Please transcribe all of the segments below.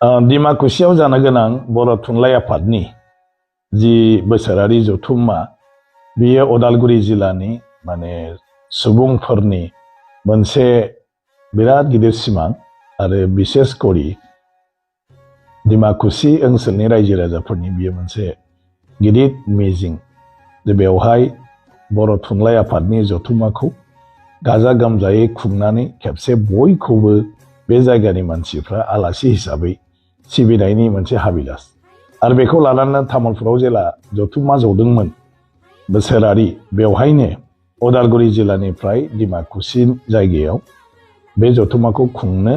डिमाकुसियाव जानो गोनां बर' थुनलाइ आफादनि जि बोसोरारि जथुम्मा बेयो उदालगुरि जिल्लानि माने सुबुंफोरनि मोनसे बिराद गिदिर सिमां आरो बिसेस करि डिमाकुसि ओनसोलनि रायजो राजाफोरनि बियो मोनसे गिदिर मिजिं जे बेवहाय बर' थुनलाइ आफादनि जथुम्माखौ गाजा गोमजायै खुंनानै खेबसे बयखौबो बे जायगानि मानसिफ्रा आलासि हिसाबै सिबिनायनि मोनसे हाबिलास आरो बेखौ लानानै तामुलपुराव जेला जथुम्मा जदोंमोन बोसोरारि बेवहायनो उदालगुरि जिल्लानिफ्राय डिमाकुसि जायगायाव बे जथुम्माखौ खुंनो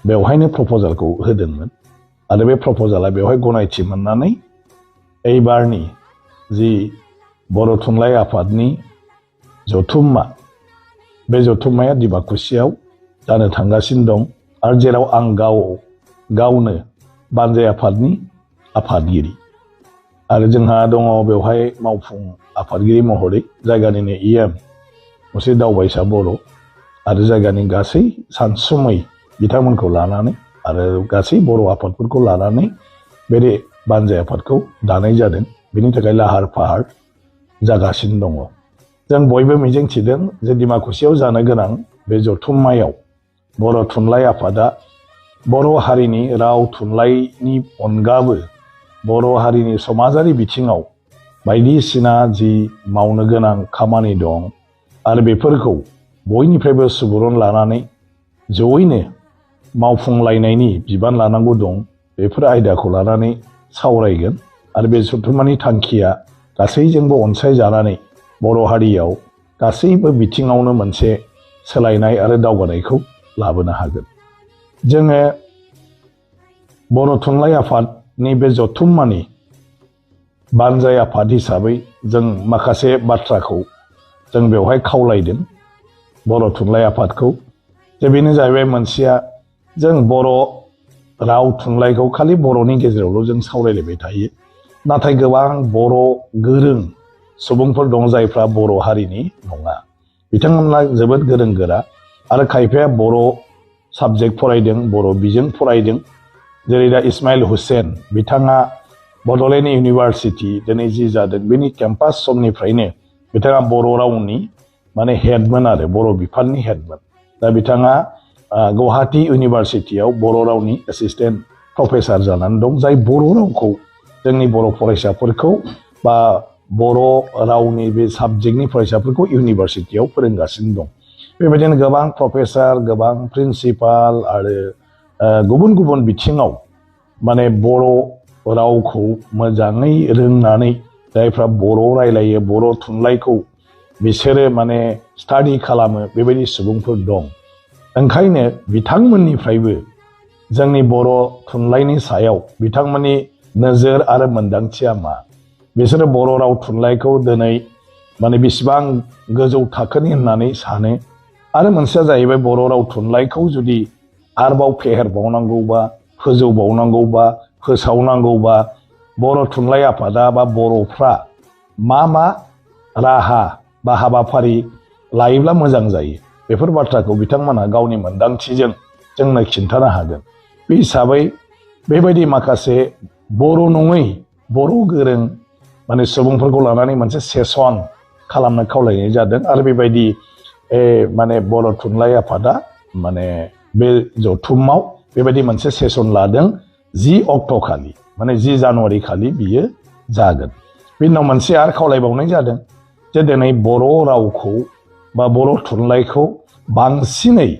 बेवहायनो प्रप'जालखौ होदोंमोन आरो बे प्रप'जाला बेवहाय गनायथि मोननानै एबारनि जि बर' थुनलाइ आफादनि जथुम्मा बे जथुम्माया डिमाकुसियाव जानो थांगासिनो दं आरो जेराव आं गावनो बानजाय आफादनि आफादगिरि आरो जोंहा दङ बेवहाय मावफुं आफादगिरि महरै जायगानिनो इएम मुसे दावबायसा बर' आरो जायगानि गासै सानसुमै बिथांमोनखौ लानानै आरो गासै बर' आफादफोरखौ लानानै बे बानजाय आफादखौ दानाय जादों। बेनि थाखाय लाहार फाहार जागासिनो दङ। जों बयबो मिजिंथिदों जे डिमाकुसियाव जानो गोनां बे जथुम्मायाव बर' थुनलाइ आफादा बर' हारिनि राव थुनलाइनि अनगाबो बर' हारिनि समाजारि बिथिङाव बायदिसिना जि मावनो गोनां खामानि दं आरो बेफोरखौ बयनिफ्रायबो सुबुरुन लानानै जयैनो मावफुंलायनायनि बिबान लानांगौ दं। बेफोर आयदाखौ लानानै सावरायगोन आरो बे जथुम्मानि थांखिया गासैजोंबो अनसायजानानै बर' हारियाव गासैबो बिथिङावनो मोनसे सोलायनाय आरो दावगानायखौ लाबोनो हागोन। जोङो बर' थुनलाइ आफादनि बे जथुम्मानि बानजाय आफाद हिसाबै जों माखासे बाथ्राखौ जों बेवहाय खावलायदों बर' थुनलाइ आफादखौ जे बेनो जाहैबाय मोनसेया जों बर' राव थुनलाइखौ खालि बर'नि गेजेरावल' जों सावरायलायबाय थायो नाथाय गोबां बर' गोरों सुबुंफोर दं जायफ्रा बर' हारिनि नङा बिथांमोना जोबोद गोरों गोरा आरो खायफाया बर' साबजेक्ट फरायदों बर' बिजों फरायदों जेरै दा इस्माइल हुसेन बिथाङा बड'लेण्ड इउनिभारसिटि दिनै जि जादों बेनि केम्पास समनिफ्रायनो बिथाङा बर' रावनि माने हेडमोन आरो बर' बिफाननि हेडमोन। दा बिथाङा गुवाहाटी इउनिभारसिटियाव बर' रावनि एसिस्टेन्ट प्रफेसार जानानै दं जाय बर' रावखौ जोंनि बर' फरायसाफोरखौ बा बर' रावनि बे साबजेक्टनि फरायसाफोरखौ इउनिभारसिटियाव फोरोंगासिनो दं। बेबायदिनो गोबां प्रफेसार गोबां प्रिन्सिपाल आरो गुबुन गुबुन बिथिङाव माने बर' रावखौ मोजाङै रोंनानै जायफ्रा बर' रायलायो बर' थुनलाइखौ बिसोरो माने स्टाडि खालामो बेबायदि सुबुंफोर दं। ओंखायनो बिथांमोननिफ्रायबो जोंनि बर' थुनलाइनि सायाव बिथांमोननि नोजोर आरो मोनदांथिया मा बिसोरो बर' राव थुनलाइखौ दिनै माने बेसेबां गोजौ थाखोनि होननानै सानो आरो मोनसेया जाहैबाय बर' राव थुनलाइखौ जुदि आरोबाव फेहेरबावनांगौबा फोजौबावनांगौबा फोसावनांगौबा बर' थुनलाइ आफादा बा बर'फ्रा मा राहा बा हाबाफारि लायोब्ला मोजां जायो बेफोर बाथ्राखौ बिथांमोनहा गावनि मोनदांथिजों जोंनो खिन्थानो हागोन। बे हिसाबै बेबायदि माखासे बर' नङै बर' गोरों माने सुबुंफोरखौ लानानै मोनसे सेसन खालामनो खावलायनाय जादों आरो बेबायदि माने बर' थुनलाइ आफादा माने बे जथुम्माव बेबायदि मोनसे सेसन लादों 10 अक्ट' खालि माने 10 जानुवारि खालि बियो जागोन। बेनि उनाव मोनसे आरो खावलायबावनाय जादों जे दिनै बर' रावखौ बा बर' थुनलाइखौ बांसिनै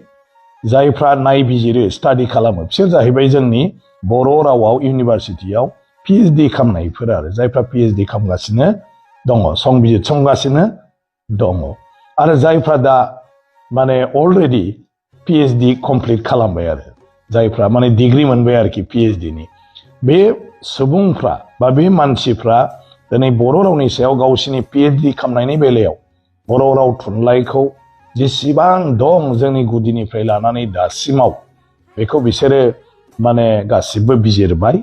जायफ्रा नायबिजिरो स्टाडि खालामो बिसोर जाहैबाय जोंनि बर' रावाव इउनिभारसिटियाव पिएइचडि खालामनायफोर आरो जायफ्रा पिएइचडि खालामगासिनो दङ संबिजित संगासिनो दङ आरो जायफ्रा दा माने अलरेडि पिएइचडि कमप्लिट खालामबाय आरो जायफ्रा माने डिग्री मोनबाय आरोखि पिएइचडिनि बे सुबुंफ्रा बा बे मानसिफ्रा दिनै बर' रावनि सायाव गावसिनि पिएइचडि खालामनायनि बेलायाव बर' राव थुनलाइखौ जेसेबां दं जोंनि गुदिनिफ्राय लानानै दासिमाव बेखौ बिसोरो माने गासिबो बिजिरबाय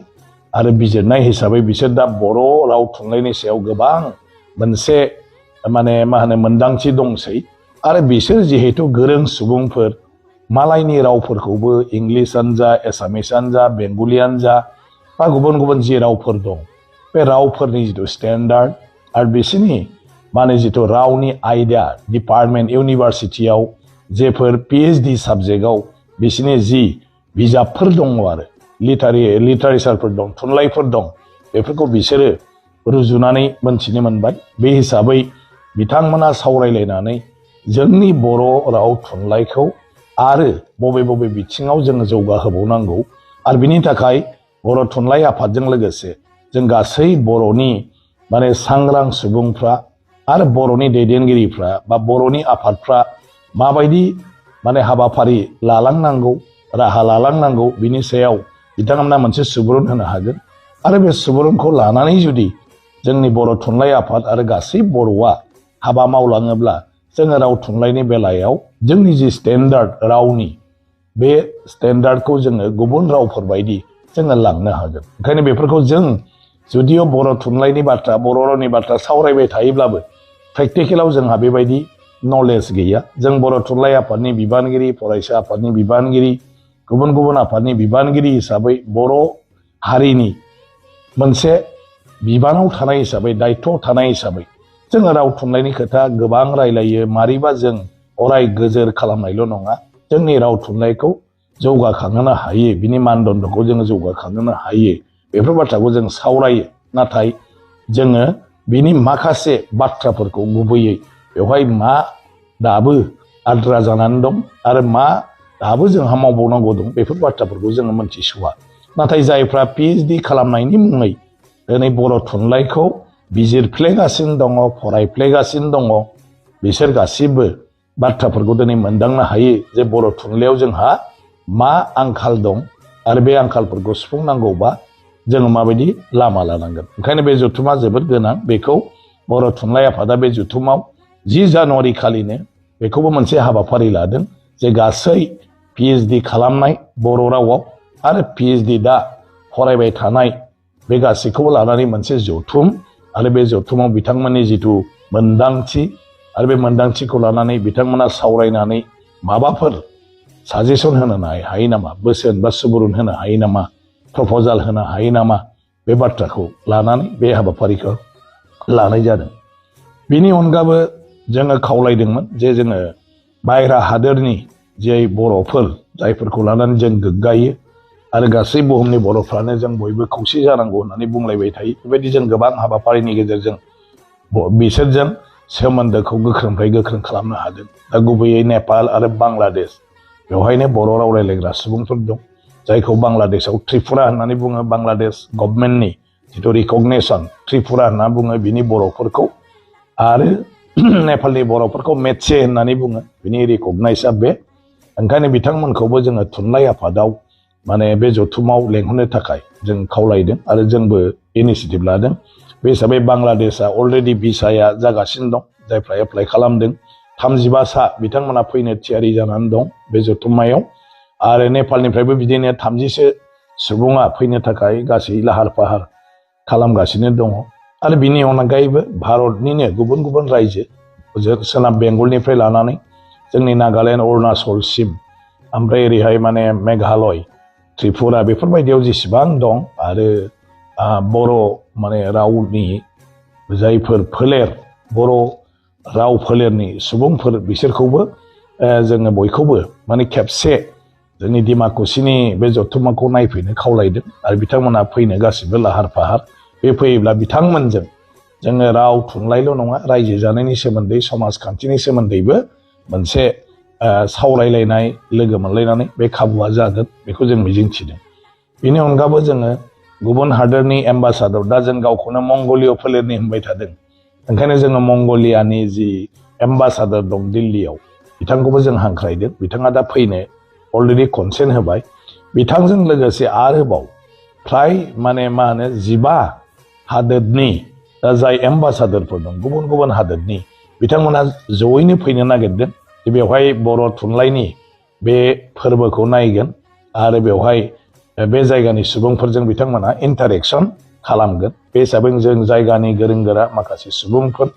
आरो बिजिरनाय हिसाबै बिसोर दा बर' राव थुनलाइनि सायाव गोबां मोनसे माने मोनदांथि दंसै आरो बिसोर जिहेतु गोरों सुबुंफोर मालायनि रावफोरखौबो इंलिसानो जा एसामिसानो जा बेंगलियानो जा बा गुबुन गुबुन जि रावफोर दं बे रावफोरनि जिथु स्टेन्डार्ड आरो बिसोरनि माने जिथु रावनि आयदा डिपार्टमेन्ट इउनिभारसिटियाव जेफोर PhD साबजेक्टआव बिसोरनि जि बिजाबफोर दङ आरो लिटारेचारफोर दं थुनलाइफोर दं बेफोरखौ बिसोरो रुजुनानै मोनथिनो मोनबाय। बे हिसाबै बिथांमोना सावरायलायनानै जोंनि बर' राव थुनलाइखौ आरो बबे बबे बिथिङाव जोङो जौगाहोबावनांगौ आरो बिनि थाखाय बर' थुनलाइ आफादजों लोगोसे जों गासै बर'नि माने सांग्रां सुबुंफ्रा आरो बर'नि दैदेनगिरिफ्रा बा बर'नि आफादफ्रा माबायदि माने हाबाफारि लालांनांगौ राहा लालांनांगौ बिनि सायाव बिथांमोना मोनसे सुबुरुन होनो हागोन आरो बे सुबुरुनखौ लानानै जुदि जोंनि बर' थुनलाइ आफाद आरो गासै बर'आ हाबा मावलाङोब्ला जोङो राव थुनलाइनि बेलायाव जोंनि जि स्टेन्डार्ड रावनि बे स्टेन्डार्डखौ जोङो गुबुन रावफोर बायदि जोङो लांनो हागोन। ओंखायनो बेफोरखौ जों जुदिअ बर' थुनलाइनि बाथ्रा बर' रावनि बाथ्रा सावरायबाय थायोब्लाबो प्रेक्टिकेलाव जोंहा बेबायदि नलेज गैया। जों बर' थुनलाइ आफादनि बिबानगिरि फरायसा आफादनि बिबानगिरि गुबुन गुबुन आफादनि बिबानगिरि हिसाबै बर' हारिनि मोनसे बिबानाव थानाय हिसाबै दायथ'आव थानाय हिसाबै जोङो राव थुनलाइनि खोथा गोबां रायलायो। मारैबा जों अराय गोजोर खालामनायल' नङा जोंनि राव थुनलाइखौ जौगाखांहोनो हायो बिनि मानदण्डखौ जोङो जौगाखांहोनो हायो बेफोर बाथ्राखौ जों सावरायो। नाथाय जोङो बिनि माखासे बाथ्राफोरखौ गुबैयै बेवहाय मा दाबो आद्रा जानानै दं आरो मा दाबो जोंहा मावबावनांगौ दं बेफोर बाथ्राफोरखौ जोङो मोनथिस'वा। नाथाय जायफ्रा PhD खालामनायनि मुङै दिनै बर' थुनलाइखौ बिजिरफ्लेगासिनो दङ फरायफ्लेगासिनो दङ बिसोर गासिबो बाथ्राफोरखौ दिनै मोनदांनो हायो जे बर' थुनलाइयाव जोंहा मा आंखाल दं आरो बे आंखालफोरखौ सुफुंनांगौबा जोङो माबायदि लामा लानांगोन। ओंखायनो बे जथुमा जोबोद गोनां। बेखौ बर' थुनलाइ आफादा बे जथुमाव 10 जानुवारि खालिनो बेखौबो मोनसे हाबाफारि लादों जे गासै PhD खालामनाय बर' रावाव आरो PhD दा फरायबाय थानाय बे गासैखौबो लानानै मोनसे जथुम आरो बे जथुमाव बिथांमोननि जिथु मोनदांथि आरो बे मोनदांथिखौ लानानै बिथांमोना सावरायनानै माबाफोर साजेसन होनो हायो नामा बोसोन बा सुबुरुन होनो हायो नामा प्रप'जाल होनो हायो नामा बे बाथ्राखौ लानानै बे हाबाफारिखौ लानाय जादों। बिनि अनगाबो जोङो खावलायदोंमोन जे जोङो बायह्रा हादोरनि जे बर'फोर जायफोरखौ लानानै जों गोग्गायो आरो गासै बुहुमनि बर'फ्रानो जों बयबो खौसे जानांगौ होननानै बुंलायबाय थायो। बेबायदि जों गोबां हाबाफारिनि गेजेरजों बिसोरजों सोमोन्दोखौ गोख्रोंनिफ्राय गोख्रों खालामनो हादों। दा गुबैयै नेपाल आरो बांलादेश बेवहायनो बर' राव रायलायग्रा सुबुंफोर दं जायखौ बांलादेशआव त्रिपुरा होननानै बुङो। बांलादेश गभर्नमेन्टनि जिथु रिकगनेसन त्रिपुरा होनना बुङो बिनि बर'फोरखौ आरो नेपालनि बर'फोरखौ मेचे होननानै बुङो बिनि रिकगनाइजआ बे। ओंखायनो बिथांमोनखौबो जोङो थुनलाइ आफादाव माने बे जथुमाव लेंहरनो थाखाय जों खावलायदों आरो जोंबो इनिसियेटिभ लादों। बे हिसाबै बांलादेशआ अलरेडि भिसाया जागासिनो दं जायफ्रा एप्लाइ खालामदों 35 सा बिथांमोना फैनो थियारि जानानै दं बे जथुम्मायाव आरो नेपालनिफ्रायबो बिदिनो 30सो सुबुङा फैनो थाखाय गासै लाहार फाहार खालामगासिनो दङ। आरो बिनि अनगायैबो भारतनिनो गुबुन गुबुन रायजो सोनाब बेंगलनिफ्राय लानानै जोंनि नागालेण्ड अरुणाचलसिम ओमफ्राय ओरैहाय माने मेघालय त्रिपुरा बेफोरबायदियाव जेसेबां दं आरो बर' माने रावनि जायफोर फोलेर बर' राव फोलेरनि सुबुंफोर बिसोरखौबो जोङो बयखौबो माने खेबसे जोंनि डिमाकुसिनि बे जथुम्माखौ नायफैनो खावलायदों आरो बिथांमोना फैनो गासिबो लाहार फाहार। बे फैयोब्ला बिथांमोनजों जोङो राव थुनलाइल' नङा रायजो जानायनि सोमोन्दै समाजखान्थिनि सोमोन्दैबो मोनसे सावरायलायनाय लोगो मोनलायनानै बे खाबुआ जागोन बेखौ जों मिजिंथिदों। बेनि अनगाबो जोङो गुबुन हादोरनि एम्बासादर दा जों गावखौनो मंगलिय फोलेरनि होनबाय थादों ओंखायनो जोङो मंगलियानि जि एम्बासादर दं दिल्लीयाव बिथांखौबो जों हांख्रायदों। बिथाङा दा फैनो अलरेडि कनसेन्ट होबाय। बिथांजों लोगोसे आरोबाव फ्राय माने 15 हादोरनि जाय एम्बासादरफोर दं गुबुन गुबुन हादोरनि बिथांमोना जयैनो फैनो नागिरदों। बेवहाय बर' थुनलाइनि बे फोरबोखौ नायगोन आरो बेवहाय बे जायगानि सुबुंफोरजों बिथांमोना इन्टारेक्सन खालामगोन। बे हिसाबै जों जायगानि गोरों गोरा माखासे सुबुंफोर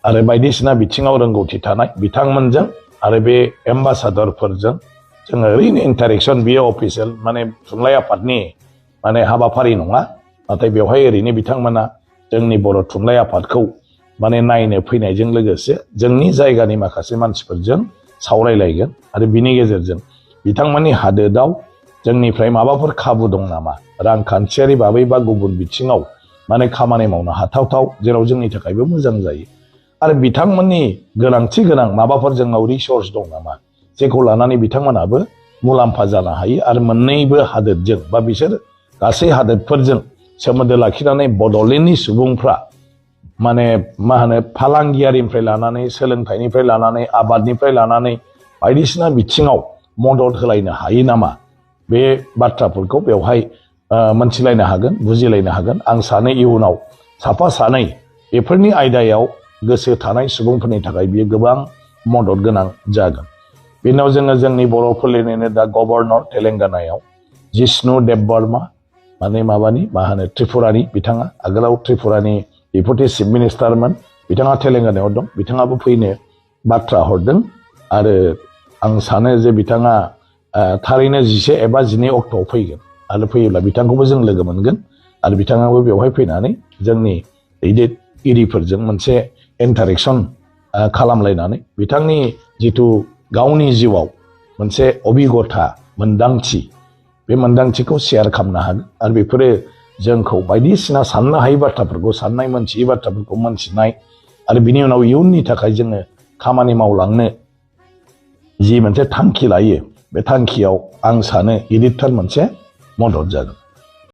आरो बायदिसिना बिथिङाव रोंगौथि थानाय बिथांमोनजों आरो बे एम्बासादरफोरजों जोङो ओरैनो इन्टारेक्सन बियो अफिसियेल माने थुनलाइ आफादनि माने हाबाफारि नङा नाथाय बेवहाय ओरैनो बिथांमोना जोंनि बर' थुनलाइ आफादखौ माने नायनो फैनायजों लोगोसे जोंनि जायगानि माखासे मानसिफोरजों सावरायलायगोन आरो बिनि गेजेरजों बिथांमोननि हादोराव जोंनिफ्राय माबाफोर खाबु दं नामा रांखान्थियारि बाबै बा गुबुन बिथिङाव माने खामानि मावनो हाथावथाव जेराव जोंनि थाखायबो मोजां जायो आरो बिथांमोननि गोनांथि गोनां माबाफोर जोंनाव रिसर्स दं नामा जेखौ लानानै बिथांमोनाबो मुलाम्फा जानो हायो आरो मोननैबो हादोरजों बा बिसोर गासै हादोरफोरजों सोमोन्दो लाखिनानै बड'लेण्डनि सुबुंफ्रा माने मा होनो फालांगियारिनिफ्राय लानानै सोलोंथाइनिफ्राय लानानै आबादनिफ्राय लानानै बायदिसिना बिथिङाव मदद होलायनो हायो नामा बे बाथ्राफोरखौ बेवहाय मोनथिलायनो हागोन बुजिलायनो हागोन आं सानो इयुनाव साफा सानै बेफोरनि आयदायाव गोसो थानाय सुबुंफोरनि थाखाय बियो गोबां मदद गोनां जागोन बेनाव जोङो जोंनि बर' फोलेरनिनो दा गभर्नर तेलेंगानायाव जिष्णु देबबर्मा माने माबानि मा होनो त्रिपुरानि बिथाङा आगोलाव त्रिपुरानि डेपुटि चिफ मिनिस्टारमोन बिथाङा तेलेंगानायाव दं बिथाङाबो फैनो बाथ्रा हरदों आरो आं सानो जे बिथाङा थारैनो 11 एबा 12 अक्ट'आव फैगोन आरो फैयोब्ला बिथांखौबो जों लोगो मोनगोन आरो बिथाङाबो बेवहाय फैनानै जोंनि दैदेनगिरिफोरजों मोनसे इन्टारेक्सन खालामलायनानै बिथांनि जिथु गावनि जिउआव मोनसे अभिगथा मोन्दांथि बे मोन्दांथिखौ शेयार खालामनो हागोन आरो बेफोरो जोंखौ बायदिसिना साननो हायै बाथ्राफोरखौ साननाय मोनथियै बाथ्राफोरखौ मोनथिनाय आरो बिनि उनाव इयुननि थाखाय जोङो खामानि मावलांनो जि मोनसे थांखि लायो बे थांखियाव आं सानो गिदिरथार मोनसे मदद जागोन